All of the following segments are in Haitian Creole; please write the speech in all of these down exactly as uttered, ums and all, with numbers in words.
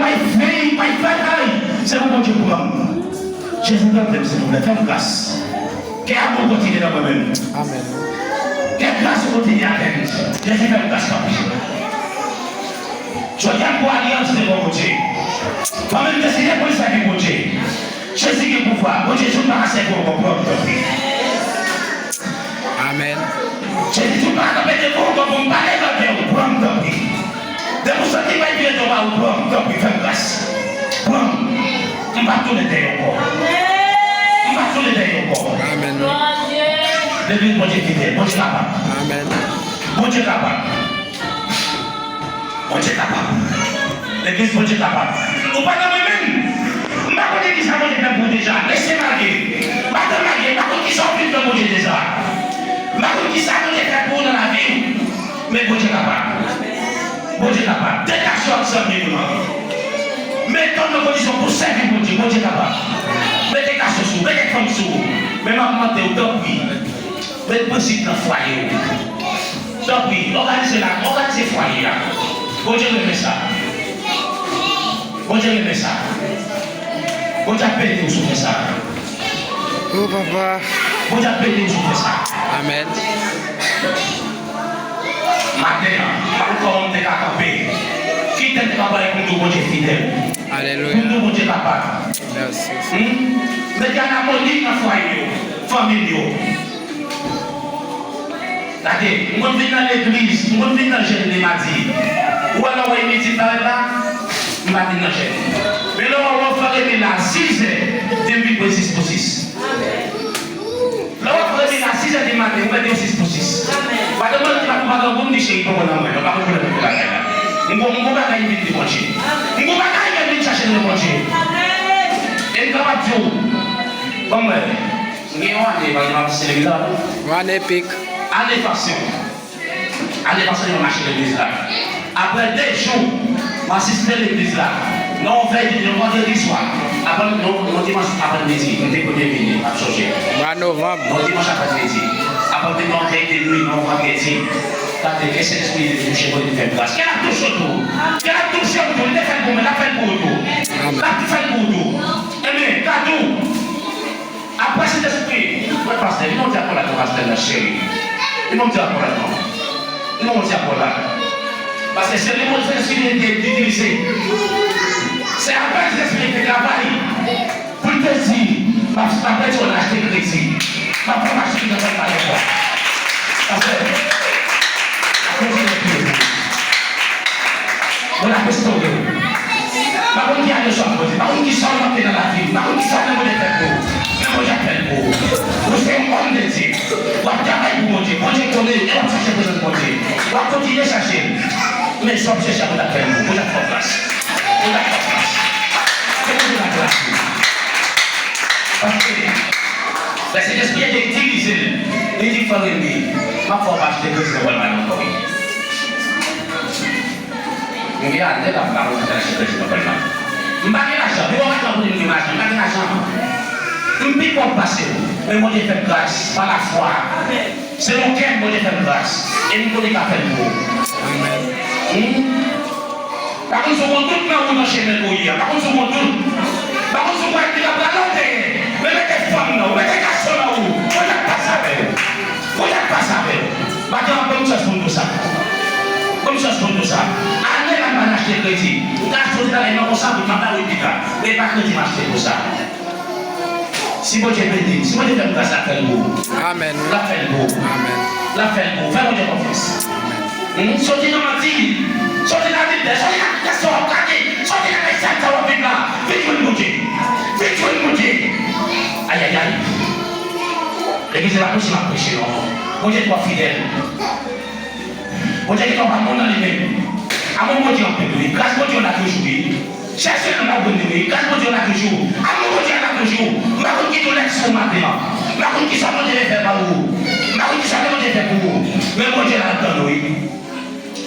Bay fey, bay bagay. Se pou Bondye pran m. Jezi, tande m, silvouplè, fè m gras. Kè amou kontinye nan mwen menm. Amèn. Kè gras ou kontinye atè m. Jezi, fè m gras, tanpri. Jodi a, m pran alyans devan Bondye. Fanmi m deside pou l sèvi Bondye. Jezi gen pouvwa. Bondye di w pa ka sèvi w ankò, pran m, tanpri. Amèn. Jezi di w pa ka kanpe devan w ankò pou m pale nan kè w, pran m, tanpri. Depi w santi m ap vire do ba ou, pran m, tanpri, fè m gras. Pran m. M p ap tounen dèyè ankò. M p ap tounen dèyè ankò. Amèn. Legliz Bondye fidèl, Bondye kapab. Amèn. Bondye kapab. Bondye kapab. Legliz Bondye kapab. Ou pa nan mwen menm. M pa konnen kisa Bondye fè pou ou deja. Lese lage. M pa nan lage. M pa konn kisa w fin fè Bondye deja. M pa konn kisa Bondye fè pou ou nan lavi w. Men Bondye kapab. Bondye kapab. Detache w ak zanmi w nan. Mete w nan kondisyon pou w sèvi Bondye. Bondye kapab. Mete gason sou ou. Mete fanm sou ou. Men m ap mande w, tanpri. Met prensip nan fwaye w. Tanpri, òganize la, òganize fwaye a. Bondye renmen sa. Bondye renmen sa. Bondye ap beni w si w fè sa. O papa. Bondye ap beni w si w fè sa. Amèn. Maten an, m pa konn kòman m te ka kanpe. Ki tèt te ka pale pou m di w Bondye fidèl. Alelouya. Pou m di w Bondye kapab. Mèsi. Hmm? Mete an amoni nan fwaye yo, fanmi yo. Gade, m konn vin nan legliz, m konn vin nan jèn le madi. Ou wè lè w wè midi m parèt la, m pa vin nan jèn. Men lè w wè w fè rele la sizè, te m vin pran sis pou sis. Lè w ap rele la sizè di maten, ou mete yon sis pou sis. Madanm mwen di, "Papa, pa gen moun di cheri, poko nan mwen, non, pa gen pwoblèm pou lakay la." M gon, m gon bagay m vin di Bondye. M gon bagay m vin chache nan Bondye. E m kapab di w, ban m wè, m gen yon ane, pa gen m ap selebre la. Yon ane epik. Ane pasyon. Ane pase, m mache legliz la. Apre de jou, m asiste legliz la. Nan yon vèy, yon vandredi swa. Apre, yon, yon dimanch aprèmidi, m te premye vini, m ap sonje. Mwa novanm. Yon dimanch aprèmidi. Apre, m te nan yon vèy de nwi, nan yon vandredi. Gade, e Sentespri te touche mwen, li te fè m gras. Kè l ap touche w tou. Kè l ap touche w tou. Li te fè l pou mwen, l ap fè l pou ou tou. Amèn. L ap fè l pou ou tou. Ebyen, gade w. Apre Sentespri, mwen pastè, vin yon ti akolad non pastè nan cheri. Vin yon ti akolad non. Vin yon ti akolad. Paske se li Sentespri te itilize. Se apre Sentespri te travay. Pou l te di, m ap, m ap pèdi w nan achte kredi. M ap fè mache ki nan fè mal ankò. Pastè, akoz de Dye. Mwen ap restore w. M pa konn ki ane w sot Bondye. M pa konn ki sa w manke nan lavi. M pa konn ki sa w fè Bondye fè pou ou. Men Bondye ap fè l pou ou. Ou se yon òm de Dye. W ap travay pou Bondye. Bondye konnen e w ap chache prezans Bondye. W ap kontinye chache l. Men sa w ap chèche a, Bondye ap fè l pou ou. Bondye ap fè w gras. Bondye ap fè w gras. Se Bondye la gras li. Paske lè Sentespri a te itilize l, li di, "Frè Remy, m ap fè w pa achte kredi nan Walmart ankò, wi." M gen ane la m pa konn fè achte kredi nan Walmart. M pa gen lajan, pi bon maten pou m gen lajan, m pa gen lajan. M pi pòv pase w, men Bondye fè m gras, pa lafwa. Se yon kè m, Bondye fè m gras, e m konnen l ka fè l pou ou. Amèn. Hmm? Pa konn si w gon dout nan ou nan chemen ou ye a. Pa konn si w gon dout. Pa konn si w kwè ki la pral nan dèyè. Men mete fanm nan ou, mete gason nan ou. Bondye ap pase avè w. Bondye ap pase avè w. Maten an, ban m chans pou m di w sa. Ban m chans pou m di w sa. Ane la m pa t achte kredi. M ka achte yon ti bagay nan konsa pou m ap ba w pita. Men e pa kredi m achte pou sa. Si Bondye beni m, si Bondye fè m gras, l ap fè l pou ou. Amèn, wi. L ap fè l pou ou. Amèn. L ap fè l pou ou. Fè Bondye konfyans. Amèn. Hmm? Soti nan manti, soti nan adiltè, soti nan kèsyon w ap gade, soti nan lèksèl sa w ap viv la. Vin jwenn Bondye. Vin jwenn Bondye. Ayayay. Legliz la pa pouse m ap preche, non. Bondye twò fidèl. Bondye gentan pa moun nan li menm. Amou Bondye anpil, wi. Gras Bondye la toujou, wi. Chèche l, n ap jwenn li, wi. Gras Bondye la toujou. Amou Bondye la toujou. M pa konn ki tou lèk sou maten an. M pa konn ki sa Bondye vle fè ba ou. M pa konn ki sa Bondye fè pou ou. Men Bondye la ap tann ou, wi.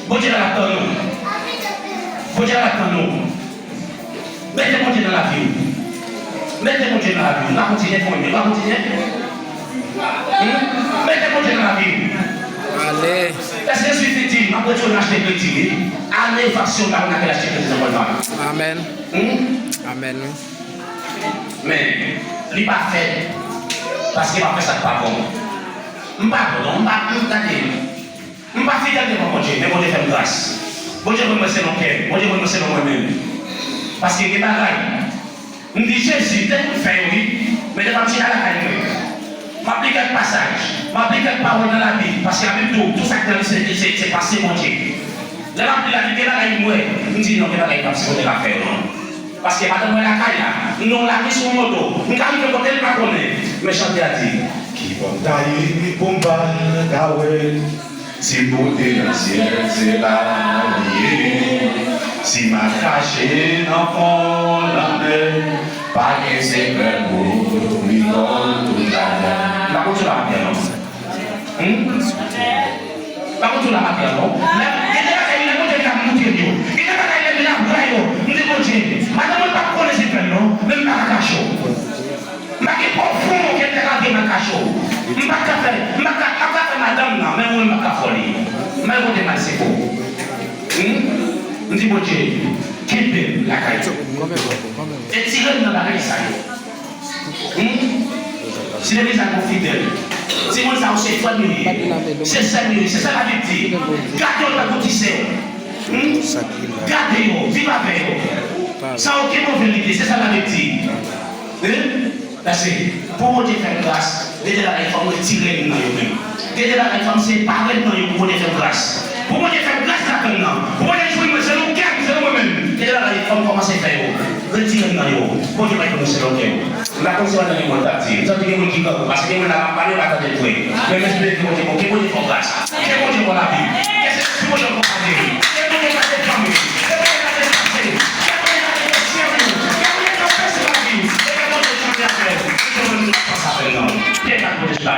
Bondye la ap tann ou. Bondye la ap tann ou. Mete Bondye nan lavi w. Mete Bondye nan lavi w. N a kontinye, fanmi, n a kontinye. Hmm? Mete Bondye nan lavi w. Ale. Lè Jezi te di, "M ap retounen achte kredi, wi." Ane faksyon pa konn a kèl achte kredi nan Walmart. Amèn. Hmm? Amèn, wi. Men, li pa fèt. Paske m ap fè sa k pa bon. M pa bon, non, m pa, m, gade, m pa fidèl devan Bondye, men Bondye fè m gras. Bondye konn mwen selon kè m, Bondye konn mwen selon mwen menm. Paske gen bagay, m di, "Jezi, te pou m fè yo, wi." Men devan m chita lakay mwen, m ap li kèk pasaj, m ap li kèk pawòl nan Labib, paske Labib di w, tou sa k nan li, se, se, se panse Bondye. Lè m ap li Labib, gen bagay m wè, m di, "Non, gen bagay m p ap sipoze pa fè yo, non." Paske madanm mwen lakay la, m nan yon lari sou yon moto, m ka rive kote l pa konnen. Men chante a di, "Kibò m ta ye pou m pa ta wè?" Si m monte nan syèl, se la li ye. Si m al kache nan fon lanmè, pa gen sekrè pou li konn tout afè. M pa konn sou la maten non. Hmm? M pa konn sou la maten non. Lè, gen de bagay, lè Bondye vin ap montre m yo. Gen de bagay, lè m vin ap wè yo. M di Bondye, madanm mwen p ap konnen sekrè m non, men m pa ka kache w. M pa gen pwofon ke m ta ka vin nan kache w. M pa ka fè, m pa ka, m pa ka fè madanm nan, men mwen m pa ka fè li. M al kote m al se pou. Hmm? M di Bondye, kenbe m lakay ou. Retire m nan bagay sa yo. Hmm? Si legliz la gon fidèl, timoun sa yo se frè m yo ye, se sè m yo ye, se sa Labib di. Gade yo tankou ti sè w. Hmm? Gade yo, viv avè yo. San okenn move lide, se sa Labib di. Hein? Paske pou Bondye fè m gras, gen de bagay fò m retire m nan yo menm. Gen de bagay fò m separe m nan yo pou Bondye fè m gras. Pou Bondye fè m gras lapenn nan. Pou Bondye jwenn mwen selon kè m, selon mwen menm. Gen de bagay fò m kòmanse fè yo. Retire m nan yo. Bondye pa konn mwen selon kè w. M pa konn si w ap tande moun t ap di. M santi gen moun ki kanpe. Paske gen moun la m ap pale, yo pa tande l vre. Men m espere ke Bondye bon, ke Bondye fè w gras. Ke Bondye ba w lavi. Ke Sentespri Bondye akonpanye w. Ke Bondye gade fanmi w. Ke Bondye gade pase w. Ke Bondye gade kesyon w. Ke Bondye ranfòse lavi w. E ke Bondye chanje avè w. Ke Bondye fè sa fè nan. Ke gade Bondye sou la.